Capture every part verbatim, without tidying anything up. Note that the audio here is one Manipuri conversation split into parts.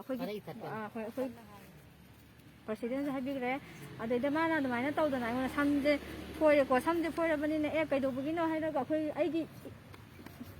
ꯑꯩꯈꯣꯏꯒꯤ ꯑꯥ, ꯍꯣꯏ, ꯑꯩꯈꯣꯏ ꯄ꯭ꯔꯁꯤꯗꯦꯟꯁꯨ ꯍꯥꯏꯕꯤꯈ꯭ꯔꯦ꯫ ꯑꯗꯩꯗ ꯃꯥꯅ ꯑꯗꯨꯃꯥꯏꯅ ꯇꯧꯗꯅ ꯑꯩꯉꯣꯟꯗ ꯁꯝꯁꯦ ꯐꯣꯏꯔꯦꯀꯣ, ꯁꯝꯁꯦ ꯐꯣꯏꯔꯕꯅꯤꯅ, "ꯑꯦ, ꯀꯩꯗꯧꯕꯒꯤꯅꯣ?" ꯍꯥꯏꯔꯒ, ꯑꯩꯈꯣꯏ, ꯑꯩꯒꯤ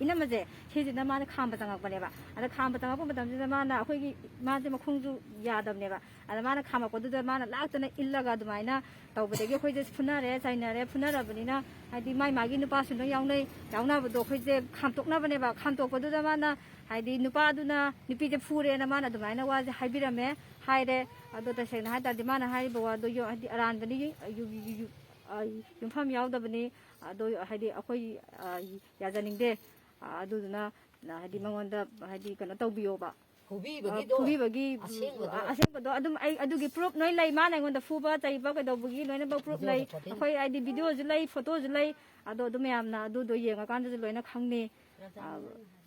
ꯏꯅꯝꯃꯁꯦ, ꯁꯤꯁꯤꯅ ꯃꯥꯅ ꯈꯥꯝꯕ ꯆꯪꯉꯛꯄꯅꯦꯕ꯫ ꯑꯗ ꯈꯥꯝꯕ ꯆꯪꯉꯛꯄ ꯃꯇꯝꯁꯤꯗ ꯃꯥꯅ, ꯑꯩꯈꯣꯏꯒꯤ ꯃꯥꯁꯦ ꯃꯈꯣꯡꯁꯨ ꯌꯥꯗꯕꯅꯦꯕ꯫ ꯑꯗ ꯃꯥꯅ ꯈꯥꯝꯃꯛꯄꯗꯨꯗ ꯃꯥꯅ ꯂꯥꯛꯇꯅ ꯏꯜꯂꯒ ꯑꯗꯨꯃꯥꯏꯅ ꯇꯧꯕꯗꯒꯤ ꯑꯩꯈꯣꯏꯁꯦ ꯐꯨꯅꯔꯦ, ꯆꯩꯅꯔꯦ꯫ ꯐꯨꯅꯔꯕꯅꯤꯅ, ꯍꯥꯏꯗꯤ, ꯃꯥꯏ ꯃꯥꯒꯤ ꯅꯨꯄꯥꯁꯨ ꯂꯣꯏ ꯌꯥꯎꯅꯩ, ꯌꯥꯎꯅꯕꯗꯣ ꯑꯩꯈꯣꯏꯁꯦ ꯈꯥꯝꯇꯣꯛꯅꯕꯅꯦꯕ꯫ ꯈꯥꯝꯇꯣꯛꯄꯗꯨꯗ ꯃꯥꯅ, ꯍꯥꯏꯗꯤ, ꯅꯨꯄꯥꯗꯨꯅ ꯅꯨꯄꯤꯁꯦ ꯐꯨꯔꯦꯅ ꯃꯥꯅ ꯑꯗꯨꯃꯥꯏꯅ ꯋꯥꯁꯦ ꯍꯥꯏꯕꯤꯔꯝꯃꯦ, ꯍꯥꯏꯔꯦ꯫ ꯑꯗꯣ ꯇꯁꯦꯡꯅ ꯍꯥꯏ ꯇꯥꯔꯗꯤ, ꯃꯥꯅ ꯍꯥꯏꯔꯤꯕ ꯋꯥꯗꯣ ꯌꯣ-, ꯍꯥꯏꯗꯤ, ꯑꯔꯥꯟꯕꯅꯤ, ꯌꯨ-, ꯌꯨ-, ꯌꯨ-, ꯌꯨ-, ꯑ, ꯌꯨꯝꯐꯝ ꯌꯥꯎꯗꯕꯅꯤ꯫ ꯑꯗꯣ, ꯍꯥꯏꯗꯤ, ꯑꯩꯈꯣꯏ, ꯑ, ꯌꯥꯖꯅꯤꯡꯗꯦ꯫ ꯑ, ꯑꯗꯨꯗꯨꯅ, ꯍꯥꯏꯗꯤ, ꯃꯉꯣꯟꯗ, ꯍꯥꯏꯗꯤ, ꯀꯩꯅꯣ ꯇꯧꯕꯤꯌꯣꯕ꯫ ꯑ, ꯐꯨꯕꯤꯕꯒꯤꯗꯣ, ꯐꯨꯕꯤꯕꯒꯤ, ꯑꯁꯦꯡꯕꯗꯣ꯫ ꯑ, ꯑꯁꯦꯡꯕꯗꯣ ꯑꯗꯨꯝ ꯑꯩ ꯑꯗꯨꯒꯤ ꯄ꯭ꯔꯨꯞ ꯂꯣꯏ ꯂꯩ꯫ ꯃꯥꯅ ꯑꯩꯉꯣꯟꯗ ꯐꯨꯕ ꯆꯩꯕ ꯀꯩꯗꯧꯕꯒꯤ ꯂꯣꯏꯅꯃꯛ ꯄ꯭ꯔꯨꯞ ꯂꯩ꯫ ꯑꯩꯈꯣꯏ, ꯍꯥꯏꯗꯤ, ꯚꯤꯗꯤꯑꯣꯁꯨ ꯂꯩ, ꯐꯣꯇꯣꯁꯨ ꯂꯩ꯫ ꯑꯗꯣ ꯑꯗꯨ ꯃꯌꯥꯝꯅ ꯑꯗꯨꯗꯣ ꯌꯦꯡꯉꯀꯥꯟꯗꯁꯨ ꯂꯣꯏꯅ ꯈꯪꯅꯤ꯫ ꯑ,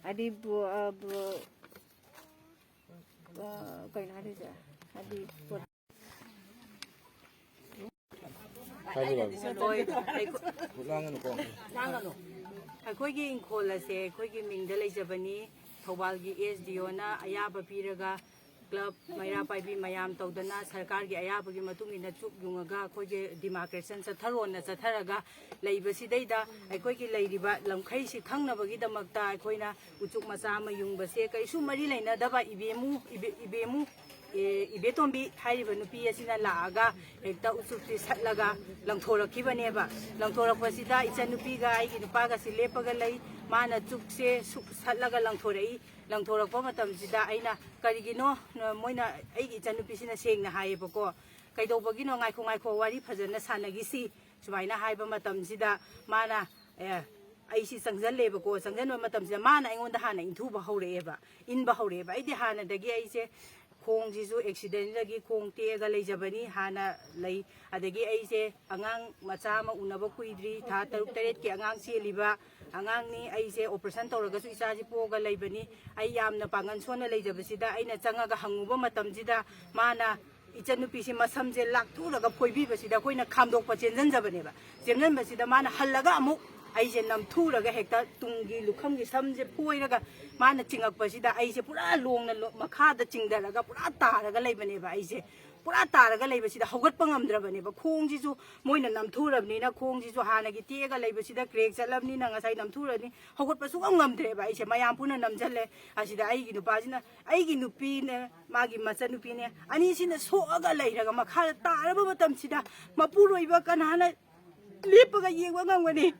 ꯍꯥꯏꯗꯤ, ꯕ꯭ꯔꯣ-, ꯑ, ꯕ꯭ꯔꯣ-, ꯑ, ꯀꯩꯅꯣ ꯍꯥꯏꯗꯣꯏꯁꯦ? ꯍꯥꯏꯗꯤ, ꯄꯣꯠ- ꯍꯥꯏꯕꯤꯔꯣ꯫ ꯍꯣꯏ, ꯑꯩꯈꯣ-, ꯂꯥꯡꯒꯅꯨꯀꯣ꯫ ꯂꯥꯡꯒꯅꯨ꯫ ꯑꯩꯈꯣꯏꯒꯤ ꯏꯪꯈꯣꯜ ꯑꯁꯦ ꯑꯩꯈꯣꯏꯒꯤ ꯃꯤꯡꯗ ꯂꯩꯖꯕꯅꯤ꯫ ꯊꯧꯕꯥꯜꯒꯤ ꯑꯦꯁ ꯗꯤ ꯑꯣꯅ ꯑꯌꯥꯕ ꯄꯤꯔꯒ, ꯀ꯭ꯂꯕ, ꯃꯩꯔꯥ ꯄꯥꯏꯕꯤ ꯃꯌꯥꯝ ꯇꯧꯗꯅ, ꯁꯔꯀꯥꯔꯒꯤ ꯑꯌꯥꯕꯒꯤ ꯃꯇꯨꯡ ꯏꯟꯅ ꯆꯨꯞ ꯌꯨꯡꯉꯒ ꯑꯩꯈꯣꯏꯒꯤ ꯗꯤꯃꯥꯔꯀꯦꯁꯟ ꯆꯠꯊꯔꯣꯅ ꯆꯠꯊꯔꯒ ꯂꯩꯕꯁꯤꯗꯩꯗ, ꯑꯩꯈꯣꯏꯒꯤ ꯂꯩꯔꯤꯕ ꯂꯝꯈꯩꯁꯤ ꯈꯪꯅꯕꯒꯤꯗꯃꯛꯇ ꯑꯩꯈꯣꯏꯅ ꯎꯆꯨꯛ ꯃꯆꯥ ꯑꯃ ꯌꯨꯡꯕꯁꯦ ꯀꯩꯁꯨ ꯃꯔꯤ ꯂꯩꯅꯗꯕ ꯏꯕꯦꯝꯃꯨ, ꯏꯕꯦ-, ꯏꯕꯦꯝꯃꯨ, ꯑꯦ, ꯏꯕꯦꯇꯣꯝꯕꯤ ꯍꯥꯏꯔꯤꯕ ꯅꯨꯄꯤ ꯑꯁꯤꯅ ꯂꯥꯛꯑꯒ ꯍꯦꯛꯇ ꯎꯆꯨꯛꯁꯤ ꯁꯠꯂꯒ ꯂꯪꯊꯣꯔꯛꯈꯤꯕꯅꯦꯕ꯫ ꯂꯪꯊꯣꯔꯛꯄꯁꯤꯗ ꯏꯆꯟꯅꯨꯄꯤꯒ ꯑꯩꯒꯤ ꯅꯨꯄꯥꯒꯁꯤ ꯂꯦꯞꯄꯒ ꯂꯩ꯫ ꯃꯥꯅ ꯆꯨꯛꯁꯦ ꯁꯨꯛ ꯁꯠꯂꯒ ꯂꯪꯊꯣꯔꯛꯏ꯫ ꯂꯪꯊꯣꯔꯛꯄ ꯃꯇꯝꯁꯤꯗ ꯑꯩꯅ, "ꯀꯔꯤꯒꯤꯅꯣ?" ꯃꯣꯏꯅ, ꯑꯩꯒꯤ ꯏꯆꯟꯅꯨꯄꯤꯁꯤꯅ ꯁꯦꯡꯅ ꯍꯥꯏꯌꯦꯕꯀꯣ, "ꯀꯩꯗꯧꯕꯒꯤꯅꯣ? ꯉꯥꯏꯈꯣ, ꯉꯥꯏꯈꯣ, ꯋꯥꯔꯤ ꯐꯖꯅ ꯁꯥꯟꯅꯈꯤꯁꯤ", ꯁꯨꯃꯥꯏꯅ ꯍꯥꯏꯕ ꯃꯇꯝꯁꯤꯗ ꯃꯥꯅ, ꯑꯦ, ꯑꯩꯁꯤ ꯆꯪꯁꯜꯂꯦꯕꯀꯣ꯫ ꯆꯪꯁꯟꯕ ꯃꯇꯝꯁꯤꯗ ꯃꯥꯅ ꯑꯩꯉꯣꯟꯗ ꯍꯥꯟꯅ ꯏꯟꯊꯨꯕ ꯍꯧꯔꯛꯑꯦꯕ, ꯏꯟꯕ ꯍꯧꯔꯛꯑꯦꯕ꯫ ꯑꯩꯗꯤ ꯍꯥꯟꯅꯗꯒꯤ ꯑꯩꯁꯦ ꯈꯣꯡꯁꯤꯁꯨ ꯑꯦꯛꯁꯤꯗꯦꯟꯗꯒꯤ ꯈꯣꯡ ꯇꯦꯛꯑꯒ ꯂꯩꯖꯕꯅꯤ, ꯍꯥꯟꯅ ꯂꯩ꯫ ꯑꯗꯒꯤ ꯑꯩꯁꯦ ꯑꯉꯥꯡ ꯃꯆꯥ ꯑꯃ ꯎꯅꯕ ꯀꯨꯏꯗ꯭ꯔꯤ, ꯊꯥ ꯇꯔꯨꯛ ꯇꯔꯦꯠꯀꯤ ꯑꯉꯥꯡ ꯆꯦꯜꯂꯤꯕ ꯑꯉꯥꯡꯅꯤ꯫ ꯑꯩꯁꯦ ꯑꯣꯄꯔꯦꯁꯟ ꯇꯧꯔꯒꯁꯨ ꯏꯆꯥꯁꯤ ꯄꯣꯛꯑꯒ ꯂꯩꯕꯅꯤ꯫ ꯑꯩ ꯌꯥꯝꯅ ꯄꯥꯡꯒꯜ ꯁꯣꯟꯅ ꯂꯩꯖꯕꯁꯤꯗ ꯑꯩꯅ ꯆꯪꯉꯒ ꯍꯪꯉꯨꯕ ꯃꯇꯝꯁꯤꯗ ꯃꯥꯅ ꯏꯆꯟꯅꯨꯄꯤꯁꯤ ꯃꯁꯝꯁꯦ ꯂꯥꯛꯊꯣꯛꯂꯒ ꯐꯣꯏꯕꯤꯕꯁꯤꯗ ꯑꯩꯈꯣꯏꯅ ꯈꯥꯝꯗꯣꯛꯄ ꯆꯦꯟꯁꯤꯟꯖꯕꯅꯦꯕ꯫ ꯆꯦꯟꯁꯤꯟꯕꯁꯤꯗ ꯃꯥꯅ ꯍꯜꯂꯒ ꯑꯃꯨꯛ ꯑꯩꯁꯦ ꯅꯝꯊꯨꯔꯒ ꯍꯦꯛꯇ ꯇꯨꯡꯒꯤ ꯂꯨꯈꯝꯒꯤ ꯁꯝꯁꯦ ꯐꯣꯏꯔꯒ ꯃꯥꯅ ꯆꯤꯡꯉꯛꯄꯁꯤꯗ ꯑꯩꯁꯦ ꯄꯨꯔꯥ ꯂꯣꯡꯅ ꯂꯣ- ꯃꯈꯥꯗ ꯆꯤꯡꯊꯔꯒ ꯄꯨꯔꯥ ꯇꯥꯔꯒ ꯂꯩꯕꯅꯦꯕ꯫ ꯑꯩꯁꯦ ꯄꯨꯔꯥ ꯇꯥꯔꯒ ꯂꯩꯕꯁꯤꯗ ꯍꯧꯒꯠꯄ ꯉꯝꯗ꯭ꯔꯕꯅꯦꯕ꯫ ꯈꯣꯡꯁꯤꯁꯨ ꯃꯣꯏꯅ ꯅꯝꯊꯨꯔꯕꯅꯤꯅ, ꯈꯣꯡꯁꯤꯁꯨ ꯍꯥꯟꯅꯒꯤ ꯇꯦꯛꯑꯒ ꯂꯩꯕꯁꯤꯗ ꯀ꯭ꯔꯦꯛ ꯆꯠꯂꯕꯅꯤꯅ ꯉꯁꯥꯏ ꯅꯝꯊꯨꯔꯅꯤ, ꯍꯧꯒꯠꯄ ꯁꯨꯡꯉꯝ ꯉꯝꯗ꯭ꯔꯦꯕ꯫ ꯑꯩꯁꯦ ꯃꯌꯥꯝ ꯄꯨꯟꯅ ꯅꯝꯁꯤꯜꯂꯦ꯫ ꯑꯁꯤꯗ ꯑꯩꯒꯤ ꯅꯨꯄꯥꯁꯤꯅ, ꯑꯩꯒꯤ ꯅꯨꯄꯤꯅꯦ, ꯃꯥꯒꯤ ꯃꯆꯟꯅꯨꯄꯤꯅꯦ, ꯑꯅꯤꯁꯤꯅ ꯁꯣꯛꯑꯒ ꯂꯩꯔꯒ ꯃꯈꯥꯗ ꯇꯥꯔꯕ ꯃꯇꯝꯁꯤꯗ ꯃꯄꯨꯔꯣꯏꯕ ꯀꯅꯥꯅ ꯂꯦꯞꯄꯒ ꯌꯦꯡꯕ ꯉꯝꯒꯅꯤ?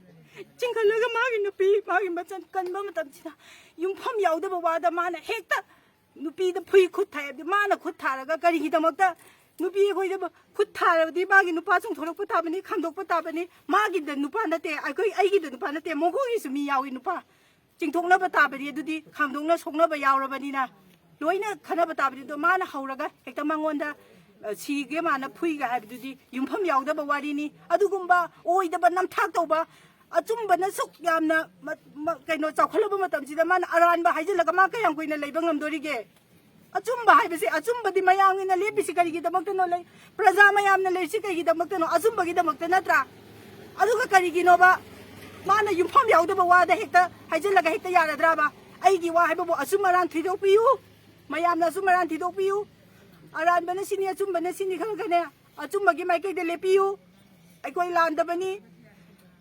ꯆꯤꯡꯈꯠꯂꯒ ꯃꯥꯒꯤ ꯅꯨꯄꯤ, ꯃꯥꯒꯤ ꯃꯆꯟ ꯀꯟꯕ ꯃꯇꯝꯁꯤꯗ ꯌꯨꯝꯐꯝ ꯌꯥꯎꯗꯕ ꯋꯥꯗ ꯃꯥꯅ ꯍꯦꯛꯇ ꯅꯨꯄꯤꯗ ꯐꯨꯏ ꯈꯨꯠ ꯊꯥꯏ ꯍꯥꯏꯕꯗꯤ, ꯃꯥꯅ ꯈꯨꯠ ꯊꯥꯔꯒ ꯀꯔꯤꯒꯤꯗꯃꯛꯇ ꯅꯨꯄꯤ ꯑꯩꯈꯣꯏꯗ ꯈꯨꯠ ꯊꯥꯔꯕꯗꯤ ꯃꯥꯒꯤ ꯅꯨꯄꯥ ꯆꯣꯡꯊꯣꯔꯛꯄ ꯇꯥꯕꯅꯤ, ꯈꯥꯝꯗꯣꯛꯄ ꯇꯥꯕꯅꯤ? ꯃꯥꯒꯤꯗ ꯅꯨꯄꯥ ꯅꯠꯇꯦ, ꯑꯩꯈꯣꯏ, ꯑꯩꯒꯤꯗ ꯅꯨꯄꯥ ꯅꯠꯇꯦ, ꯃꯈꯣꯏꯒꯤꯁꯨ ꯃꯤ ꯌꯥꯎꯏ ꯅꯨꯄꯥ꯫ ꯆꯤꯡꯊꯣꯛꯅꯕ ꯇꯥꯕꯅꯤ, ꯑꯗꯨꯗꯤ ꯈꯥꯝꯗꯣꯛꯅ ꯁꯣꯛꯅꯕ ꯌꯥꯎꯔꯕꯅꯤꯅ ꯂꯣꯏꯅ ꯈꯟꯅꯕ ꯇꯥꯕꯅꯤ꯫ ꯑꯗꯣ ꯃꯥꯅ ꯍꯧꯔꯒ ꯍꯦꯛꯇ ꯃꯉꯣꯟꯗ, ꯑ, ꯁꯤꯒꯦ ꯃꯥꯅ ꯐꯨꯏꯒ ꯍꯥꯏꯕꯗꯨꯗꯤ ꯌꯨꯝꯐꯝ ꯌꯥꯎꯗꯕ ꯋꯥꯔꯤꯅꯤ꯫ ꯑꯗꯨꯒꯨꯝꯕ ꯑꯣꯏꯗꯕ ꯅꯝꯊꯥꯛ ꯇꯧꯕ, ꯑꯆꯨꯝꯕꯅ ꯁꯨꯛ ꯌꯥꯝꯅ ꯃ-, ꯃ-, ꯀꯩꯅꯣ ꯆꯥꯎꯈꯠꯂꯕ ꯃꯇꯝꯁꯤꯗ ꯃꯥꯅ ꯑꯔꯥꯟꯕ ꯍꯥꯏꯖꯤꯜꯂꯒ ꯃꯥ ꯀꯌꯥꯝ ꯀꯨꯏꯅ ꯂꯩꯕ ꯉꯝꯗꯣꯔꯤꯒꯦ? ꯑꯆꯨꯝꯕ ꯍꯥꯏꯕꯁꯦ, ꯑꯆꯨꯝꯕꯗꯤ ꯃꯌꯥꯝꯒꯤꯅ ꯂꯦꯞꯄꯤꯁꯤ ꯀꯔꯤꯒꯤꯗꯃꯛꯇꯅꯣ? ꯂꯩ, ꯄ꯭ꯔꯖꯥ ꯃꯌꯥꯝꯅ ꯂꯩꯔꯤꯁꯤ ꯀꯩꯒꯤꯗꯃꯛꯇꯅꯣ? ꯑꯆꯨꯝꯕꯒꯤꯗꯃꯛꯇ ꯅꯠꯇ꯭ꯔꯥ? ꯑꯗꯨꯒ ꯀꯔꯤꯒꯤꯅꯣꯕ ꯃꯥꯅ ꯌꯨꯝꯐꯝ ꯌꯥꯎꯗꯕ ꯋꯥꯗ ꯍꯦꯛꯇ ꯍꯥꯏꯖꯤꯜꯂꯒ ꯍꯦꯛꯇ ꯌꯥꯔꯗ꯭ꯔꯥꯕ? ꯑꯩꯒꯤ ꯋꯥ ꯍꯥꯏꯕꯕꯨ ꯑꯆꯨꯝ ꯑꯔꯥꯟ ꯊꯤꯗꯣꯛꯄꯤꯌꯨ, ꯃꯌꯥꯝꯅ ꯑꯆꯨꯝ ꯑꯔꯥꯟ ꯊꯤꯗꯣꯛꯄꯤꯌꯨ꯫ ꯑꯔꯥꯟꯕꯅ ꯁꯤꯅꯤ, ꯑꯆꯨꯝꯕꯅ ꯁꯤꯅꯤ ꯈꯜꯂꯒꯅꯦ, ꯑꯆꯨꯝꯕꯒꯤ ꯃꯥꯏꯀꯩꯗ ꯂꯦꯞꯄꯤꯌꯨ꯫ ꯑꯩꯈꯣꯏ ꯂꯥꯟꯗꯕꯅꯤ,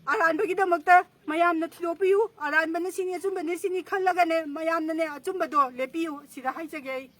ꯑꯔꯥꯟꯕꯒꯤꯗꯃꯛꯇ ꯃꯌꯥꯝꯅ ꯊꯤꯗꯣꯛꯄꯤꯌꯨ꯫ ꯑꯔꯥꯟꯕꯅ ꯁꯤꯅꯤ, ꯑꯆꯨꯝꯕꯅ ꯁꯤꯅꯤ ꯈꯜꯂꯒꯅꯦ, ꯃꯌꯥꯝꯅꯅꯦ ꯑꯆꯨꯝꯕꯗꯣ ꯂꯦꯞꯄꯤꯌꯨ꯫ ꯁꯤꯗ ꯍꯥꯏꯖꯒꯦ ꯑꯩ꯫